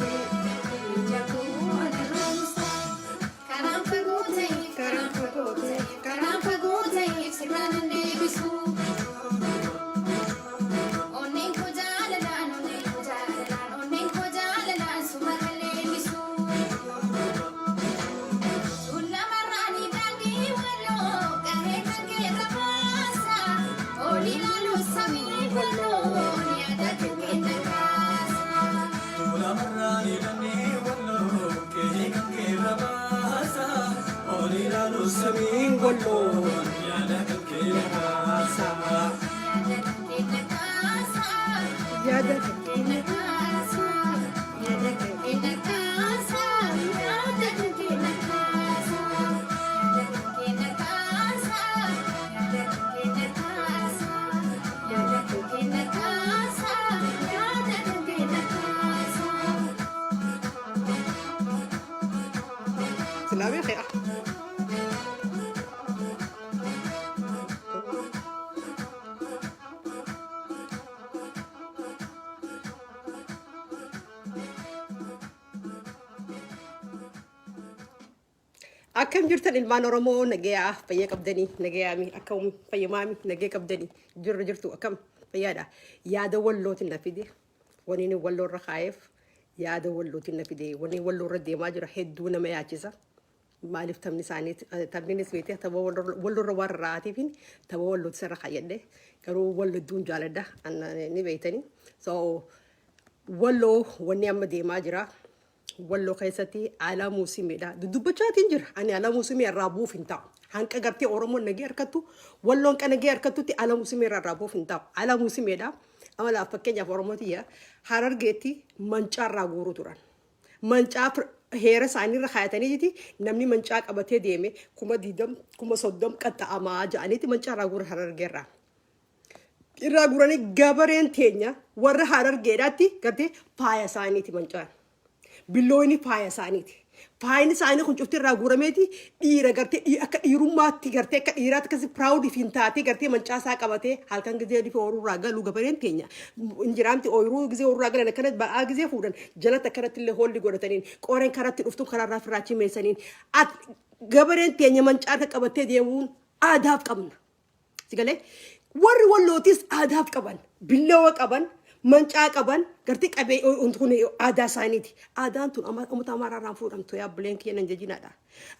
Ija koo agarruusa. Karaan fagoo ta'eef, karaan fagoo ta'eef, karaan fagoo ta'eef sirraan hin deebisu. Onneen koo jaalalaan, onneen koo jaalalaan, onneen koo jaalalaan suma kan leellisu. Tuulamarraanii daandii walloo gahee kan kee rabaasa. Ol ilaaluu samii walloon yaada kan kee na kaasa. Tuulamarraanii daandii walloo qe'ee kan kee rabaasa. Ol ilaaluu samiin walloon yaada kan kee na kaasa. Yaada kan kee na kaasa. Yaada kan kee na kaasa. Yaada kan kee na kaasa. Yaada kan kee na kaasa. Yaada kan kee na kaasa. Yaada kan kee na kaasa. Yaada kan kee na kaasa. Yaada kan kee na kaasa. Silaa beekee. Akkam jirtan ilmaan Oromoo? Nagayaa fayyaa qabdanii? Nagayaami? Akkam fayyamaami? Nagaya qabdanii? Jirru jirtu? Akkam fayyaadha? Yaada wallootiin na fide. Wani inni walloo irra kaa'eef yaada wallootiin na fide. Wani walloo irra deemaa jira hedduu nama yaachisa. Maaliif taphni isaanii taphninis beekte tapha walloo irra waan rarra'aatiif tapha wallooti irra kaayyadhe. Garuu walloo hedduun jaaladha ni beektanii. So walloo wanni amma deemaa jira. Walloo keessatti Alamuu Simeedha. Dudubbachaatiin jira. Ani Alamuu Simee irraa bu'uuf hin taa'u. Hanqa gartee Oromoon nagee harkattu, Walloon ka nagee harkattutti Alamuu Simee irraa bu'uuf hin taa'u. Alamuu Simeedha. Amalaaf fakkeenyaaf Oromootii Harargeetti mancaa irraa guuruu turan. Mancaa heera isaanii irra kaayataniiti namni mancaa qabatee deeme 20,000, 30,000 qaxxa'amaa ja'aniiti mancaa irraa guuran Harargeerraa. Irraa guuranii gabareen teenya warra Harargeedhaatti gartee faaya isaaniiti mancaan. Billooyni faaya isaaniiti. Faayini isaanii kun cufti irraa guurameeti dhiira gartee akka dhiirummaatti gartee akka dhiiraatti akkasi proud hin taatee gartee mancaa isaa qabatee halkan gizee dhufee ooyiruu irraa galu gabareen teenya. Injiraamti ooyiruu gizee ooyiruu irraa galan akkana ba'aa gizee fuudhan jalatti akkanatti illee hoolli godhataniin qoreen karatti dhuftu karaarraa firraachi meessaniin gabareen teenya mancaa harka qabattee deemuun aadaaf qabna. Si galee warri wallootis aadaaf qaban, billawa qaban, mancaa qaban, gartee qabee wanti kun aadaa isaaniiti. Aadaan tun uummata Amaaraa irraan fuudhamtu yaa buleen kiyya nan jajinaadha.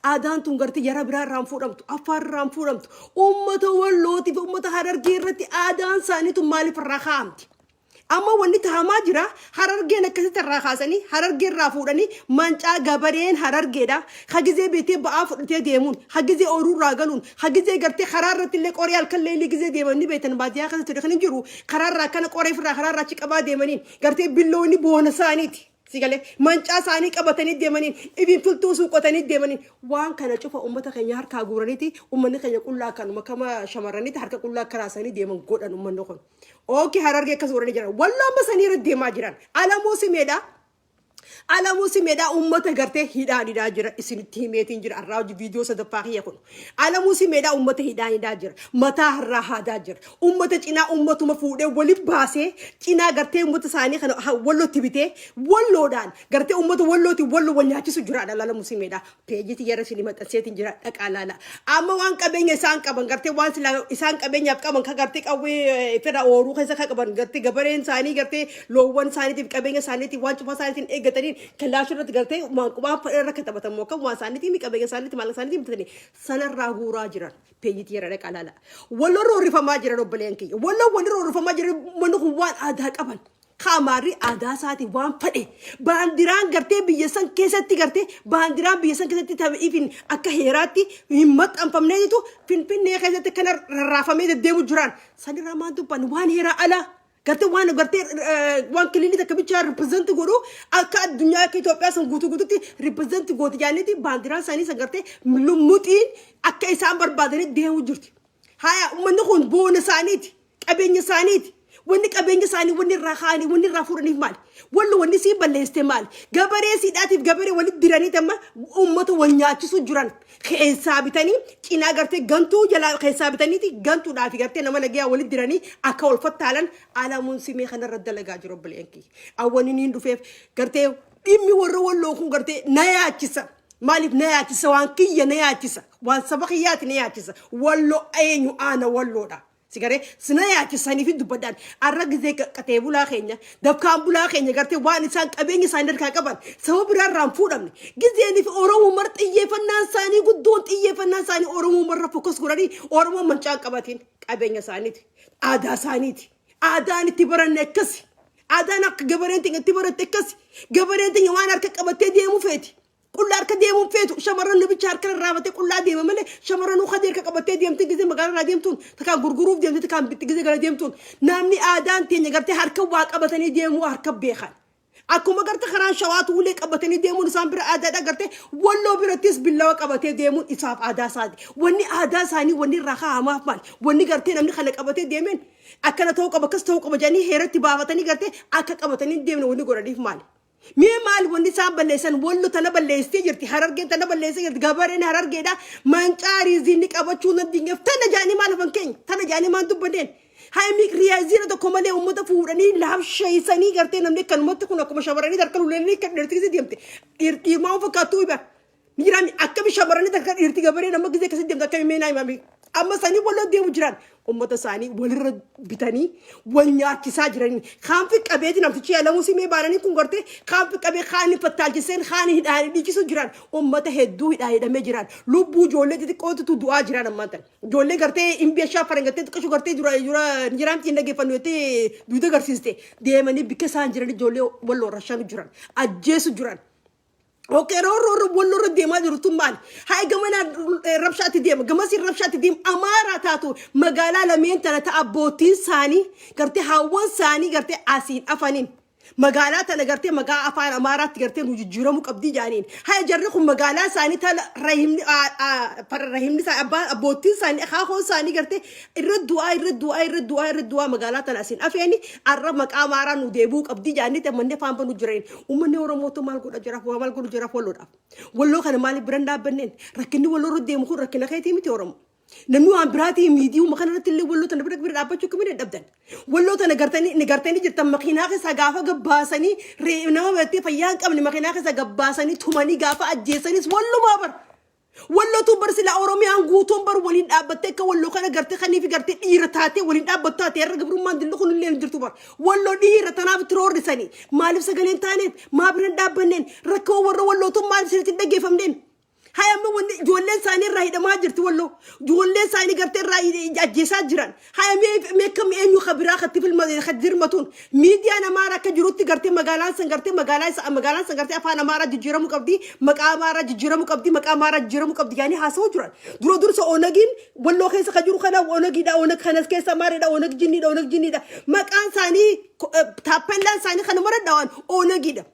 Aadaan tun gartee yara biraa irraan fuudhamtu, Affaar irraan fuudhamtu, uummata wallootii fi uummata Harargee irratti aadaan isaanii tun maaliif irraa kaa'amti? Amma wanni tahamaa jira Harargeen akkasitti irraa kaasanii Harargee irraa fuudhanii mancaa gabareen Harargeedha. Hagizee beetee ba'aa fudhatee deemuun, hagizee ooyiruu irraa galuun, hagizee gartee karaa irratti illee qoree halkan leelii gizee deeman ni beektan baadiyyaa keessatti kan hin jiru karaa irraa akkana qoree irraa karaa irraa achi qabaa deemaniin gartee billoonni boona isaaniiti. Si galee mancaa isaanii qabatanii deemaniin ibin filtuu suuqotanii deemaniin waan kana cufa uummata keenya harkaa guuraniiti uummanni keenya qullaa kanuma kama shamarraniiti harka qullaa akka raasanii deeman godhan uummanni kun. Ooki Harargee akkas godhanii jiran. Walloo amma sanii irra deemaa jiran. Alamuu Simeedha. Alamuu Simeedha uummata gartee hidhaan hidhaa jira. Isinitti himeetiin jira. Har'aa hojii viidiyoo sadaffaa kiyya kun. Alamuu Simeedha uummata hidhaan hidhaa jira. Mataa har'aa haadaa jira. Uummata cinaa uummatuma fuudhee wali baasee cinaa gartee uummata isaanii kana wallotti bitee walloodhaan gartee uummata wallootiin walloo wal nyaachisu jira. Alamuu Simeedha. Peejii tiyya irra isinii maxxanseetiin jira dhaqaa laala. Amma waan qabeenya isaan qaban gartee waan silaa isaan qabeenyaaf qaban kan gartee qawwee fedha ooruu keessa kan qaban gartee gabareen isaanii gartee loowwan isaaniitiif qabeenya isaaniitiif waan cufaa isaaniitiin eeggataniin kilaashii irratti gartee waan qubaan fedha irra kan taphatan moo kan waan isaaniitiin qabeenya isaaniitiin maallaqa isaaniitiin bitatanii sanarraa guuraa jiran. Peejii tiyya irra dhaqaa laala. Walloo roorrifamaa jiran obboleen kiyya. Walloo walli roorrifamaa jiran manni kun waan aadaa qaban. Ka Amaarri aadaa isaatiin waan fadhe baandiraan gartee biyya san keessatti gartee baandiraan biyya san keessatti taphifin akka heeraatti hin maxxanfamneetu Finfinnee keessatti kana rarraafamee deddeemu jiraan. Sanirraa maal dubbannu waan heeraa alaa gartee waan gartee waan kililii takka bichaa represent godhu akka addunyaa akka Itoophiyaa san guutuu guututti represent gooti jaanneeti baandiraan isaanii san gartee lummuxiin akka isaan barbaadanii deemu jirti. Haya uummanni kun boona isaaniiti. Qabeenya isaaniiti. Wanni qabeenya isaanii wanni irraa kaa'anii wanni irraa fuudhaniif maali? Wallo wanni sii balleessite maali? Gabaree siidhaatiif gabaree walitti diranii tamma uummata wal nyaachisuu jiran keessaa bitanii cinaa gartee gantuu jalaa keessaa bitaniiti gantuudhaa fi gartee nama nagayaa walitti diranii akka wal fattaalan Alamuun Simee kanarra dalagaa jiru obboleeyyan kiyya. Awwani niin dhufeef gartee Dhimmi warra Walloo kun gartee na yaachisa. Maaliif na yaachisa? Waan kiyya na yaachisa. Waan saba kiyyaati na yaachisa. Walloo eenyu aana Walloodha. Sigaree sina yaachisanii fi dubbadhaan arra gizee qatee bulaa keenya dafkaan bulaa keenya gartee waan isaan qabeenya isaanii harkaa qaban saba biraa irraa hin fuudhamne gizeenii fi Oromoo mara xiyyeeffannaan isaanii guddoon xiyyeeffannaan isaanii Oromoo marra focus godhanii Oromoo mancaan qabatiin qabeenya isaaniiti, aadaa isaaniiti. Aadaan itti baranne akkasi. Aadaan akka gabareen teenya itti baratte akkasi. Gabareen teenya waan harka qabattee deemuu feeti. Qullaa harka deemuun feetu. Shamarran nabicha harka rarraafatee qullaa deema malee shamarran uka harka qabattee deemte gizee magaalaa irraa deemtuun takkaan gurguruuf deemte takkaan bitti gizee gara deemtuun namni aadaan teenya gartee harka waa qabatanii deemuu harka beekan. Akkuma garte karaan Shawaatu ulee qabatanii deemuun isaan bira aadaadha, garte Walloo birattis billawa qabatee deemuun isaaf aadaa isaati. Wanni aadaa isaanii wanni irraa kaa'amaaf maali? Wanni gartee namni kana qabatee deemeen akkana ta'uu qaba, akkas ta'uu qaba jedhanii heeratti baafatanii gartee akka qabatanii hin deemne wanni godhaniif maali? Mee maali wanni isaan balleessan? Wallo tana balleessitee jirti, Harargeen tana balleessitee jirti, gabareen Harargeedha. Mancaa riiziinni qabachuu nan dingeef tana jaanii maal hafan keenya? Tana jaanii maal dubbanneen? Haymi riyaazina tokko malee uummata fuudhanii laabsheessanii gartee namni akkanumatti kun akkuma shamarranii harka lulanii kan dhiirti keessa deemte. Dhiirmaa fakkaattuu iba. Miiraami akkami shamarranii harka dhiirti gabaree nama gisee akkasii deemte akkami meenaa himami. Amma isaanii walloo deemu jiran uummata isaanii walirra bitanii wal nyaachisaa jiranii. Kaan fi qabeeti namtichi yalamuu simee baananii kun gartee kaan fi qabee kaan fattaalchiseen kaan hidhaan dhiichisu jiran, uummata hedduu hidhaa hidhamee jiran, lubbuu ijoollee xixiqqootu du'aa jiran ammaan tan. Ijoollee gartee hin beeshaa farangattee xiqqashu gartee dura dura jiraamti hin dhaggeeffannu jettee duuda agarsiiste deemanii bikka isaan jiran ijoollee Walloo rashanu jiran, ajjeesu jiran. Okay, roorroo Walloo irra deemaa jiru tun maali? Haa gamanaan rabshaatti deema, gamasiin rabshaatti deema, Amaaraa taatu magaalaa lameen tana ta'a abbootiin isaanii gartee haawwan isaanii gartee asiin afaniin. Magaalaa tana gartee maqaa afaan Amaaraatti gartee nu jijjiiramuu qabdii jaaniin. Haa jarri kun magaalaa isaanii tana rahimni rahimni isaa abbaan abboottiin isaanii akaakoon isaanii gartee irra du'aa, irra du'aa, irra du'aa, irra du'aa magaalaa tana asiin afeeni arra maqaa Amaaraa nu deebi'uu qabdii jaanii manneen afaan banu jiran. Uummanni Oromootu maal godha jira? Maal godhu jira Walloodhaaf? Walloo kana maaliif biran dhaabbanneen? Rakkinni Walloo irra deemu kun rakkina keetii miti, Oromoo. Namni waan biraatii miidiyuma kana irratti illee Walloo tana bira bira dhaabbachuu akkamiin dadhabdan? Walloo tana gartanii ni gartanii jirtan, makiinaa keessaa gaafa gabbaasanii nama bartee fayyaa hin qabne makiinaa keessaa gabbaasanii tumanii gaafa ajjeesanis wallumaa bar. Wallootu bar silaa Oromiyaan guutuun bar waliin dhaabbattee akka Walloo kana gartee kanii fi gartee dhiira taatee waliin dhaabbattu taatee har'a gabrummaan dillu kun illee hin jirtu bar. Walloo dhiira tanaaf itti roorrisanii maaliif sagaleen taaneef maa bira hin dhaabbanneen? Rakkoo warra Wallootu maaliif sirriitti hin dhaggeeffamneen? Hay amma wanni ijoolleen isaanii irraa hidhamaa jirti Walloo. Ijoolleen isaanii gartee irraa ajjeesaa jiran. Hay mee mee kam eenyu ka biraa katti filma ka dirmatuun miidiyaan Amaaraa akka jirutti gartee magaalaan san gartee magaalaa isa magaalaan san gartee afaan Amaaraa jijjiiramuu qabdi, maqaa Amaaraa jijjiiramuu qabdi, maqaa Amaaraa jijjiiramuu qabdi yaanii haasa'uu jiran. Dura dursa Onagiin Walloo keessa ka jiru kana Onagiidha, Onag kanas keessa Amaariidha, Onag jinniidha, Onag jinniidha. Maqaan isaanii taappellaan isaanii kanuma dhadhawan Onagiidha.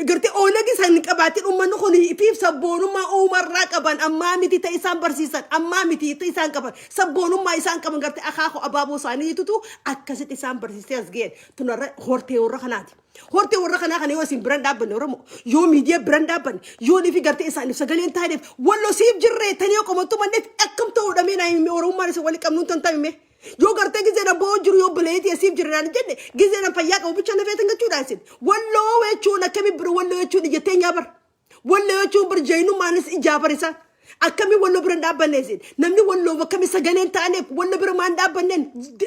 Gartee Oonagi san qabaatiin uummanni kun ifiif sabboonummaa uumarraa qaban ammaa miti ta'e isaan barsiisan, ammaa miti ta'e isaan qaban, sabboonummaa isaan qaban gartee akaakuu abaaboo isaaniitutu akkasitti isaan barsiisee as ga'een tunarra hortee warra kanaati. Hortee warra kanaa kana yoo isin biran dhaabbanne, Oromoo, yoo miidiyaa biran dhaabbanne, yoo nifi gartee isaaniif sagaleen taaneef, Walloo siif jirree tanii yoo qomattu manneef akkam ta'uudha? Mee naa himi, Oromummaan isin wali qabnuun tan ta'ime. Yoo gartee gizee bo'oo jiru yoo obboleettii asiif jira naan jenne, gizee fayyaa qabu bicha lafee jechuudha isin. Walloo jechuun akkami bira? Walloo jechuun ija teenyaa bara. Walloo jechuun bar jaynummaanis ijaa bar isaan. Akkami Walloo bira hin dhaabbanne isin? Namni Walloo akkami sagaleen taaneef Walloo bira maan dhaabbanneen?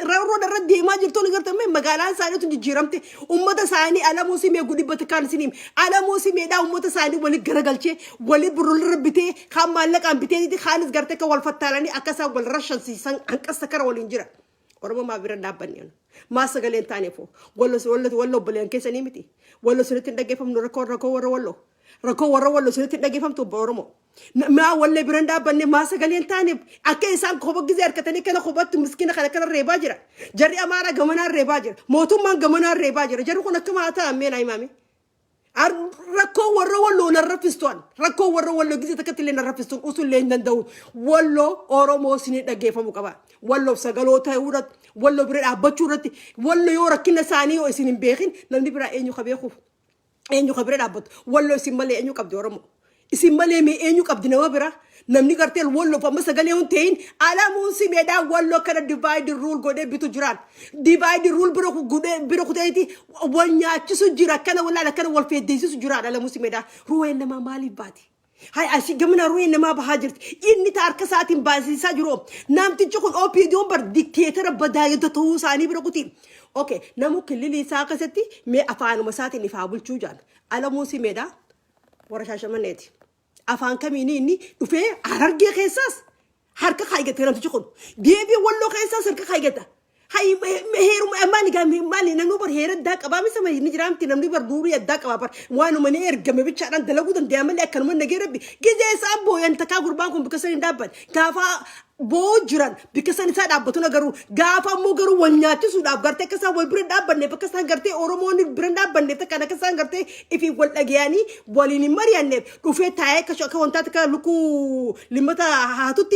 Roorroon irra deemaa jirtu ni gartame magaalaan isaanii tun jijjiiramte ummata isaanii Alamuu Simee gudhibbata kaan isiniim Alamuu Simeedhaa ummata isaanii wali garagalchee wali burrulirra bitee kaan maallaqaan bitee kaanis gartee akka wal fattaalanii akka isaan wal rashansiisan hanqassa kara waliin jira. Oromoo maa bira hin dhaabbanne? Maa sagaleen taaneefoo? Wallo Wallo Wallo obboleeyyan keessanii miti. Wallo sinitti hin dhaggeeffamnu? Rakkoo warra Walloo. Rakkoo warra Walloo sinitti hin dhaggeeffamtu, obbo Oromoo? Maa wallee bira hin dhaabbanne? Maa sagaleen taaneef? Akka isaan kopha gizee harkatanii kana kophatti miskiina kana kana reebaa jira. Jarri Amaaraa gamanaan reebaa jira. Mootummaan gamanaan reebaa jira. Jarri kun akkam haa ta'an mee naa himaame? Rakkoo warra Walloo nan raffistuan. Rakkoo warra Walloo gizee takkatti illee nan raffistuun utuu illee hin danda'u. Walloo Oromoo isinii dhaggeeffamuu qaba. Walloof sagaloo ta'uu irratti, Walloo bira dhaabbachuu irratti, Walloo yoo rakkina isaanii yoo isin hin beekin namni biraa eenyu ka beekuuf? Eenyu ka bira dhaabbatu? Walloo isin malee eenyu qabdi, Oromoo? Isin malee mee eenyu qabdi nama bira? Namni gartee Walloof amma sagalee hin ta'in Alamuun Simeedhaa Walloo kana divide rule godhee bitu jiraan. Divide rule bira godhee bira kuteeti wal nyaachisu jira, akkana wallaal akkana wal feeddeessisu jiraan Alamuu Simeedhaa. Ruween namaa maaliif baati? Hay, asii gamana ruween namaa bahaa jirti. Inni ta harka isaatiin baasisaa jiru. Namtichi kun OPDOn bar dictator badaayota ta'uu isaanii bira kuti. Okay, namu kililii isaa keessatti mee afaanuma isaatiin ifaa bulchuu jaan. Alamuu Simeedhaa warra Shaashamanneeti. Afaan kamiin inni dhufee Harargee keessaas harka kaayyate namtichi kun? Deebii Walloo keessaas harka kaayyata. Hay, heeruma maali gaa, maali namni bar heera addaa qabaa misa ni jiraamti, namni bar duurii addaa qabaa bar, waanuma ni ergame bichaadhaan dalaguu danda'a malee akkanuma nagee rabbi gizee isaan booyan takkaa gurbaan kun bikka san hin dhaabban. Gaafa boo jiran bikka san isaa dhaabbatuna, garuu gaafa ammoo garuu wal nyaachisuudhaaf gartee akka isaan wal bira hin dhaabbanneef, akka isaan gartee Oromoonni bira hin dhaabbanneef, takkaan akka isaan gartee ifiin wal dhagayanii waliin hin mari'anneef dhufee taa'ee akka wantaatti akka lukkuu limmata haatutti.